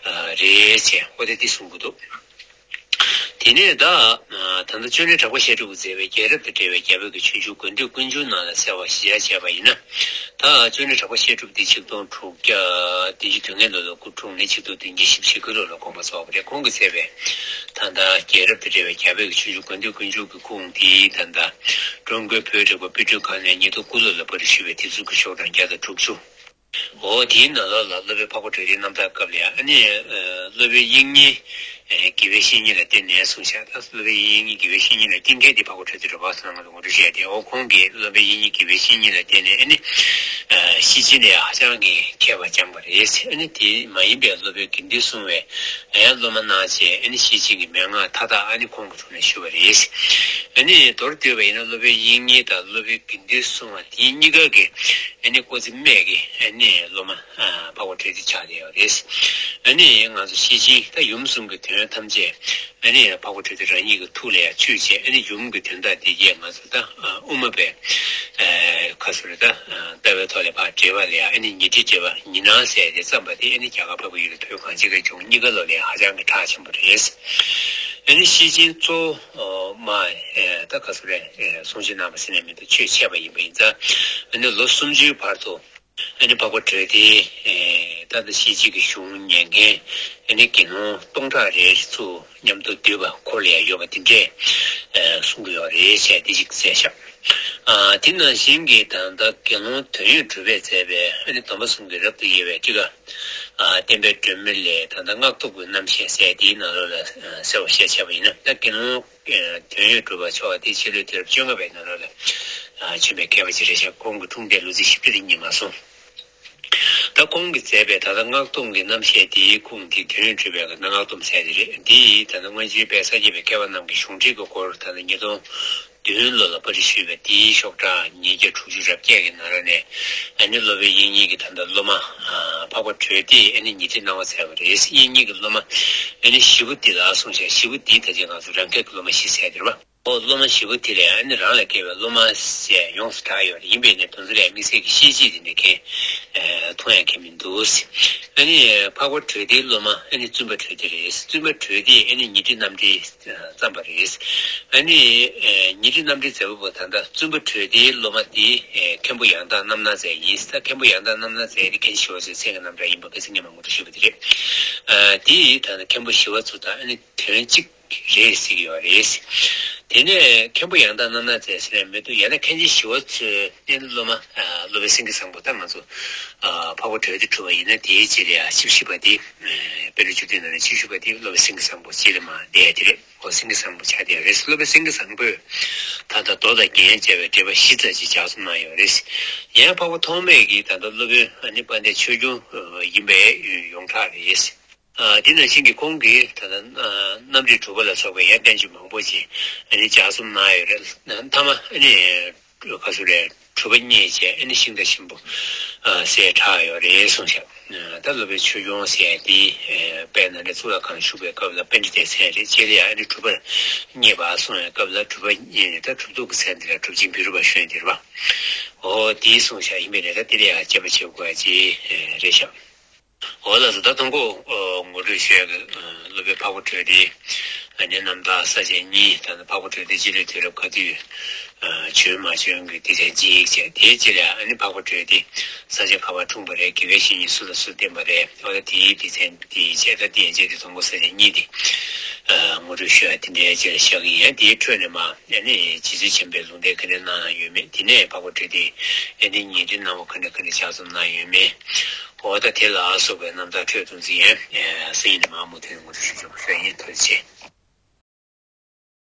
རེད་ཅེས་འོ་དེ་འདི་གསུང་གི་འདུག་དེ་ནས་ད་ད་ལྟ་ཅོ་ནེ་གྲགས་པ་བཤད་སྒྲུབ་ཀྱིས་མཛད་པའི་རྒྱལ་རབས་དང་འབྲེལ་བའི་རྒྱ་བོད་ཀྱི་ཆོས་འབྱུང་དགུང་སྟོད་ཀུན་འབྱུང་ནང་ལ་གསལ་བ་གཞི་བཞག་བྱས་པ་ཡིན་ན། ད་ཅོ་ནེ་གྲགས་པ་བཤད་སྒྲུབ་འདི་ཆིག་སྟོང་དྲུག་བརྒྱ་བདུན་ཅུ་དོན་ལྔའི་ལོ་ལ་སྐུ་འཁྲུངས་ནས་ཆིག་སྟོང་བདུན་བརྒྱ་བཞི་བཅུ་ཞེ་དགུའི་ལོ་ལ་དགོངས་པ་རྫོགས་པ་རེད། ཁོང་གིས་མཛད་པའི་ད་ལྟ་རྒྱལ་རབས་དང་འབྲེལ་བའི་རྒྱ་བོད་ཀྱི་ཆོས་འབྱུང་དགུང་སྟོད་ཀུན་འབྱུང་གི་ཁུངས་འདི་ད་ལྟ་ཀྲུང་གོའི་བོད་རིག་པ་དཔེ་སྐྲུན་ཁང་ནས་ཉིས་སྟོང་དགུ་ལོ་ལ་པར་སྐྲུན་ཞུས་པའི་དེབ་གཟུགས་ཀྱི་ཤོག་གྲངས་བརྒྱ་དང་དྲུག་ཅུ། འོ་དེའི་ནང་ལོགས་ལ་སློབ་དཔོན་འཕགས་པ་གྲོལ་སྡེའི་རྣམ་ཐར་སྐབས་ལ་ཡང་ཨ་ནི་སློབ་དཔོན་དབྱིག་གཉེན་དགེ་བའི་བཤེས་གཉེན་ལ་བརྟེན་ནས་གསུངས་བཞག་ད་སློབ་དཔོན་དབྱིག་གཉེན་དགེ་བའི་བཤེས་གཉེན་ལ་བསྟེན་མཁན་དེ་འཕགས་པ་གྲོལ་སྡེ་རེད་པ་ཟེར་ན་ང་ཚོ་ངོ་སྤྲོད་བྱས་ཏེ། འོ་ཁོང་གིས་སློབ་དཔོན་དབྱིག་གཉེན་དགེ་བའི་བཤེས་གཉེན་ལ་བརྟེན་ནས་ཨ་ནི་ཤེས་བྱའི་ལ་ཡང་ཧ་ཅང་གི་མཁས་པ་སྦྱངས་པ་རེད། ཨ་ནི་དེ་མ་ཡིན་པའི་སློབ་དཔོན་དགེ་འདུན་སྲུང་བས་ཡང་སློབ་མ་གནང་བྱས་ཨ་ནི་ཤེས་བྱའི་གི་མན་ངག་མཐའ་དག་ཨ་ནི་ཁོང་གི་དྲུང་ནས་ཞུས་པ་རེད། ཨ་ནི་མདོར་བསྡུས་པ་ཡིན་ན་སློབ་དཔོན་དབྱིག་གཉེན་དང་སློབ་དཔོན་དགེ་འདུན་སྲུང་བ་དེ་གཉིས་ཀ་གི་ཨ་ནི་སྐུ་ཚེ་སྨད་ཀྱི་ཨ་ནི་སློབ་མ་འཕགས་པ་གྲོལ་སྡེ་ཆགས་བསྡད་ཡོད་རེད། ཨ་ནི་ང་ཚོ་ཤེར་ཕྱིན་ད་ཡུམ་གསུམ་གྱི་དོན་ཐམས་ཅད་ཨ་ནི་འཕགས་པ་གྲོལ་སྡེ་རང་ཉིད་ཀྱི་ཐུགས་ལ་ཡང་ཆུད་བྱས། ཨ་ནི་ཡུམ་གྱི་དོན་དག་འདི་གས་ང་ཚོ་ད་དབུ་མ་པའི་ཁ་སོ་རེད། ད་ལྟ་བའི་ཐོག་ལ་ཕར་འགྲེལ་བ་ལ་ཡང་ཨ་ནི་ཉི་ཁྲི་འགྲེལ་པ་ཉི་སྣང་ཟེར་ཏེ་བརྩམས་པ་དེ་ཨ་ནི་རྒྱ་གར་འཕགས་པའི་ཡུལ་ལ་བོད་གངས་ཅན་གྱི་ལྗོངས་གཉིས་ཀ་ལོ་ལ་ཡང་ཧ་ཅང་གི་གྲགས་ཆེན་པོ་རེད། ཨ་ནི་ཤེར་ཕྱིན་གཙོ་བོ་མ་ཨེ་ད་ག་ཚོད་རེད། ཨེ་གསུང་ཆོས་གནང་བ་ཟེར་ནས་མི་འདུག་ཆོས་འཆད་པ་ཡིན་པ་ཡིན་ཙང་། ཨ་ནི་ལོ་སུམ་ཅུའི་བར་དུ་ཨ་ནི་འཕགས་པ་གྲོལ་སྡེ་ཨེ་ ད་ལྟ་ཤེས་བྱའི་གི་གཞུང་ཉན་མཁན་ཨ་ནི་དགེ་སློང་སྟོང་ཕྲག་རེ་ཚུར་མཉམ་དུ་འདུས་པ་འཁོར་ལ་ཡང་ཡོད་པ་དེ་འདྲས་གསུང་གི་ཡོད་རེད་ཟེར་དེ་ཅིག་གསལ་བཤད། དེ་ནང་བཞིན་གྱི་ད་ལྟ་དགེ་སློང་དོན་ཡོད་གྲུབ་པས་མཛད་པའི་ཨ་ནི་སྡོམ་པ་གསུམ་གྱི་རབ་ཏུ་དབྱེ་བའི་ཊཱི་ཀ་བསྟན་པའི་སྒྲོན་མེ་ལས་ད་ལྟ་སྔགས་སྟོབས་ཀྱི་རྣམ་བཤད་ཟེར་དེའི་ནང་ལོགས་ལ་གསལ་བ་བཤད་བྱས་པ་ཡིན་ན། ད་དགེ་སློང་དོན་ཡོད་གྲུབ་པ་མཆོག་དེ་ཕྱི་ལོའི་དུས་རབས་བཅོ་ལྔ་པའི་ནང་ལོགས་ལ་བྱོན་པའི་མཁས་པ་ཅིག་རེད་ཤག་ཁོང་གི་འཁྲུངས་འདས་ལོ་ཚིགས་ཞིབ་ཕྲ་དེ་རྙེད་མ་སོང་། ད་ཁོང་གིས་མཛད་པའི་ད་ལྟ་སྔགས་སྡོམ་གྱི་རྣམ་བཤད་དེའི་ཁུངས་དེ་དོན་གྲུབ་པའི་སྔགས་སྡོམ་ཟེར་དེ་རེད། འདི་ཡིས་ད་ལྟ་སྔོན་བྱོན་དཔལ་ས་སྐྱ་པའི་མཁས་པ་རྣམས་ཀྱི་གཞུང་འགྲེལ་གྱི་སྐོར་ད་ལྟ་ཉིས་སྟོང་བདུན་ལོ་ལ་པར་སྐྲུན་ཞུས་པའི་དེའི་ཤོག་གྲངས་ཉིས་བརྒྱ་དྲུག་ཅུ་རེ་བརྒྱད་ཀྱི་ནང་ལོགས་ནས་ཨ་ནི་སློབ་དཔོན་དབྱིག་གཉེན་གྱི་ད་ལྟ་སློབ་མ་འཕགས་པ་གྲོལ་སྡེས་ཨ་ནི་ཉི་ཁྲི་གནང་བ་མཛད་པ་རེད། དབྱིག་གཉེན་གྱི་སློབ་མ་ཨ་ནི་བཞི་པོ་འདི་ལ་གསུངས་ཤག་བཞི་པོ་འདི་ད་ཆ་ང་ཚོ་རང་སྐད་ཀྱི་སློབ་མ་བཞི་ཟེར་དེ་རེད་པ། ཨོ་སློབ་མ་བཞི་པོ་དེ་ལས་ཨ་ནི་རང་ལས་བརྒལ་བའི་སློབ་མ་ཟེར་ཡོངས་སུ་གྲགས་ཡོད་རེད། ཡིན་པས་ན་དེ་ཚོ་ལས་དམིགས་བསལ་གྱི་ཤེས་བྱེད་དེ་འདྲ་མཁན་མཐོང་ཡང་མཁན་མི་འདུག་ཨ་ནི་འཕགས་པ་གྲོལ་སྡེའི་སློབ་མ་ཨ་ནི་བཙུན་པ་གྲོལ་སྡེ་རེད། བཙུན་པ་གྲོལ་སྡེས་ཨ་ནི་ཉི་ཁྲི་རྣམ་འགྲེལ་བརྩམས་པ་རེད། ཨ་ནི་ཉི་ཁྲི་རྣམ་འགྲེལ་མཛད་པ་པོ་ད་ལྟ་བཙུན་པ་གྲོལ་སྡེའི་སློབ་མ་དེ་མཁན་པོ་ཡང་དག་རྣམ་སྣང་མཛད་ཡིན། ད་མཁན་པོ་ཡང་དག་རྣམ་སྣང་མཛད་དེ་མཁན་ཞི་བ་འཚོའི་མཚན་གྱི་རྣམ་གྲངས་ཡིན་པ་ཁ་སང་ཉི་མ་ངོ་སྤྲོད་ཞུས་པ་དེ་རེད། དེ་ཡིས་ད་ལྟ་མཁན་པོ་ཞི་བ་འཚོ་དང་ཨ་ནི་དོན་གཅིག་རེད་ཟེར་གྱི་ཡོད་རེད། དེ་ནས་མཁན་པོ་ཡང་དག་རྣམ་སྣང་མཛད་ཟེར་ནས་མི་འདུག་ཡང་ན་མཁན་ཆེན་ཞི་བ་འཚོའི་སློབ་མ་སློབ་དཔོན་སེང་གེ་བཟང་པོ། ད་ང་ཚོ་འཕགས་པ་གྲོལ་སྡེ་གྲུབ་པ་ཡིན་ན་དེའི་རྗེས་ལ་ཡང་བཅུ་བཞི་པ་དེ་དཔེ་ཀློག་བཅུ་བདུན་ནང་ནས་བཅུ་བཞི་པ་དེ་སློབ་དཔོན་སེང་གེ་བཟང་པོ་རྗེས་ལ་མར་བསྡད་ཡ་དེ་རེད། ཨོ་སེང་གེ་བཟང་པོ་ཆགས་བསྡད་ཡོད་རེད། སློབ་དཔོན་སེང་གེ་བཟང་པོས་ད་ལྟ་མདོ་དང་རྒྱན་བཅས་པའི་འགྲེལ་པ་བཞི་ཙམ་ཞིག་ལྗགས་རྩོམ་གནང་ཡོད་རེད། ཡང་འཕགས་པ་ཐོགས་མེད་ཀྱིས་ད་ལྟ་སློབ་དཔོན་ཨ་ནི་དཔལ་ལྡན་ཆོས་སྐྱོང་ཡིན་པའི་ཡོངས་གྲགས་རེད། ཨ་དེ་ནང་བཞིན་གྱི་ཁོང་གིས་ད་ལྟ་ཨ་རྣམ་འགྲེལ་དྲུག་པ་ལ་སོགས་པའི་ཡང་བསྟན་བཅོས་མང་པོ་ཞིག་ཨ་ནི་ལྗགས་རྩོམ་གནང་ཡོད་རེད། མཐའ་མ་ཨ་ནི་ག་ཚོད་རེད། གྲུབ་པ་བརྙེས་བྱས་ཨ་ནི་ཤིང་རྟ་ཆེན་པོ་ཨ་སྲས་གྲགས་ཡོད་རེད་གསུངས་ཤག་ད་སློབ་དཔོན་ཆོས་སྐྱོང་ཟེར་ཡ་དེ་དཔལ་ནཱ་ལེནྡྲ་གཙུག་ལག་ཁང་བཞུགས་པའི་སྐབས་ལ་པཎྜི་ཏའི་མཚན་རེད། རྗེས་ལ་ཡང་ཨ་ནི་གྲུབ་པ་བརྙེས་པ་གསུངས་པའི་སྐབས་ལ་གྲུབ་པ་བརྙེས་ནས་ད་གྲུབ་ཐོབ་ཀྱི་མཚན་དེ་ལ་གྲུབ་ཆེན་བི་རུ་པ་ཞོན་དེ་རེད་པ། འོ་དེ་གསུངས་ཤག་ཡིན་པས་ན་ད་དེ་ལ་ཡང་དཔྱད་པ་བྱེད་དགོས་ཡ་ཅིག་རེད་ཤག་འོ་ལགས་སོ། ད་དང་པོ་ངོ་སྤྲོད་ཞུ་ཡག་གི་སློབ་དཔོན་འཕགས་པ་གྲོལ་སྡེ་ཨ་ནི་རྣམ་ཐར་ས་བཅད་གཉིས། ད་ནི་འཕགས་པ་གྲོལ་སྡེ་སྤྱི་ལོའི་དུས་རབས་ག་དུས་བྱོན་མ་བྱོན་གྱི་སྡེ་ཚན་གཅིག་བྱས། དེའི་རྗེས་ལ་ཨ་ནི་འཕགས་པ་གྲོལ་སྡེ་ས་ཆ་ག་པར་འཁྲུངས་པ་རེད། དགེ་བའི་བཤེས་གཉེན་སུ་དང་སུ་བསྟེན་པ་རེད། འོ་ད་དེའི་སྡེ་ཚན་དེའི་རྗེས་ད་དེའི་རྗེས་དེ་དང་པོ་ས་བཅད་གཉིས་དེ་ངོ་སྤྲོད་ཞུ་ཡག་དེ་འདྲའི་རྗེས་ལ་བཞག་གི་ཡིན། དེའི་ཁྲོད་ནས་མ་ཨ་ནི་རྗེ་བཙུན་བྱམས་པས་ལུང་བསྟན་ག་འདྲ་གནང་ཡོད་མེད། དེ་ནས་འཕགས་པ་གྲོལ་སྡེ་ཨ་ནི་ཉིན་རེའི་གནང་བ་ག་འདྲ་ག་འདྲ་ལྗགས་རྩོམ་གནང་ཡོད་མེད། འོ་ད་དེ་ལ་སོགས་པའི་རྣམ་ཐར་འཕྲོས་གཏོང་ཚུལ་ཡང་སང་ཉིན་ནས་མར་མུ་མཐུད་ངོ་སྤྲོད་ཞུ་ཆོག་པ་ཞུ་ཡ་ཡིན། ཐུགས་རྗེ་ཆེ།